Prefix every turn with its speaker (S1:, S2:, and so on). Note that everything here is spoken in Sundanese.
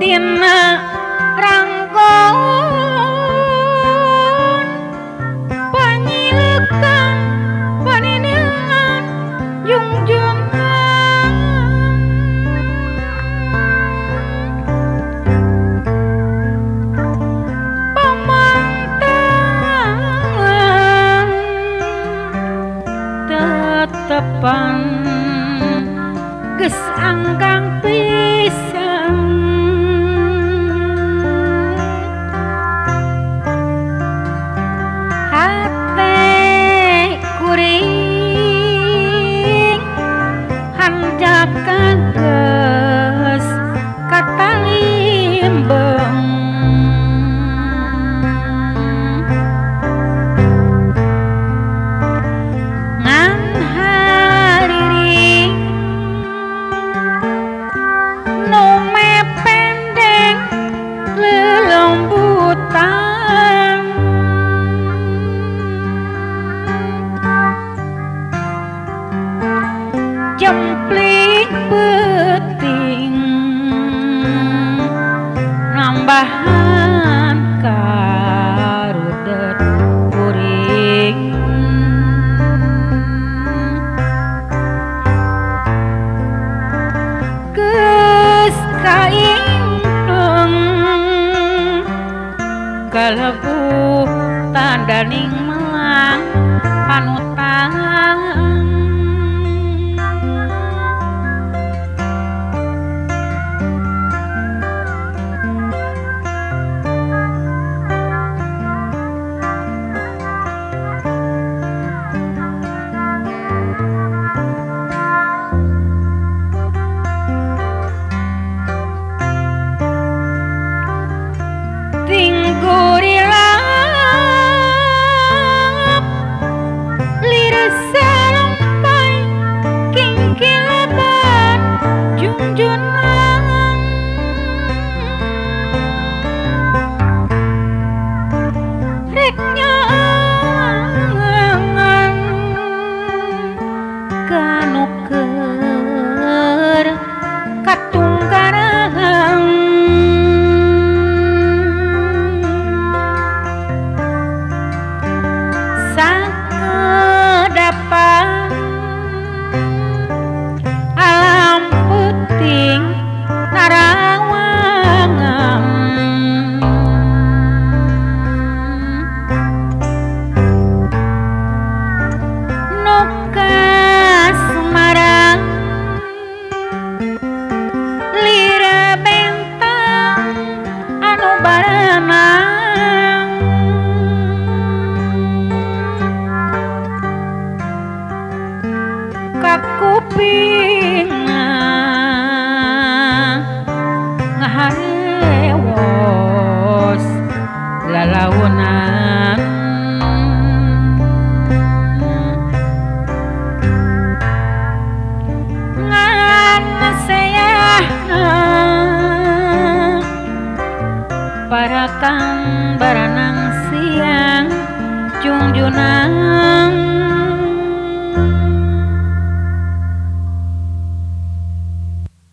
S1: Dina ranggon panyilekan paninengan jungjunan pamangtangan tetepan geus anggang pisan hate kuring hanjaka geus katalimbeng ngan hariring nu mependeng lelembutan jempling peuting nambahan karudet kuring geus kaingkeung kalebu tandaning melang panutan. Tinggurilap liris salampai kingkileban junjunan rek nyaangan kanu keur katungkaran sakedapan alam peuting narawangan nu kasmaran lira bentang anu baranang kakupingna ngaharewos lalaunan ngan seahna parakan baranang siang jungjunan.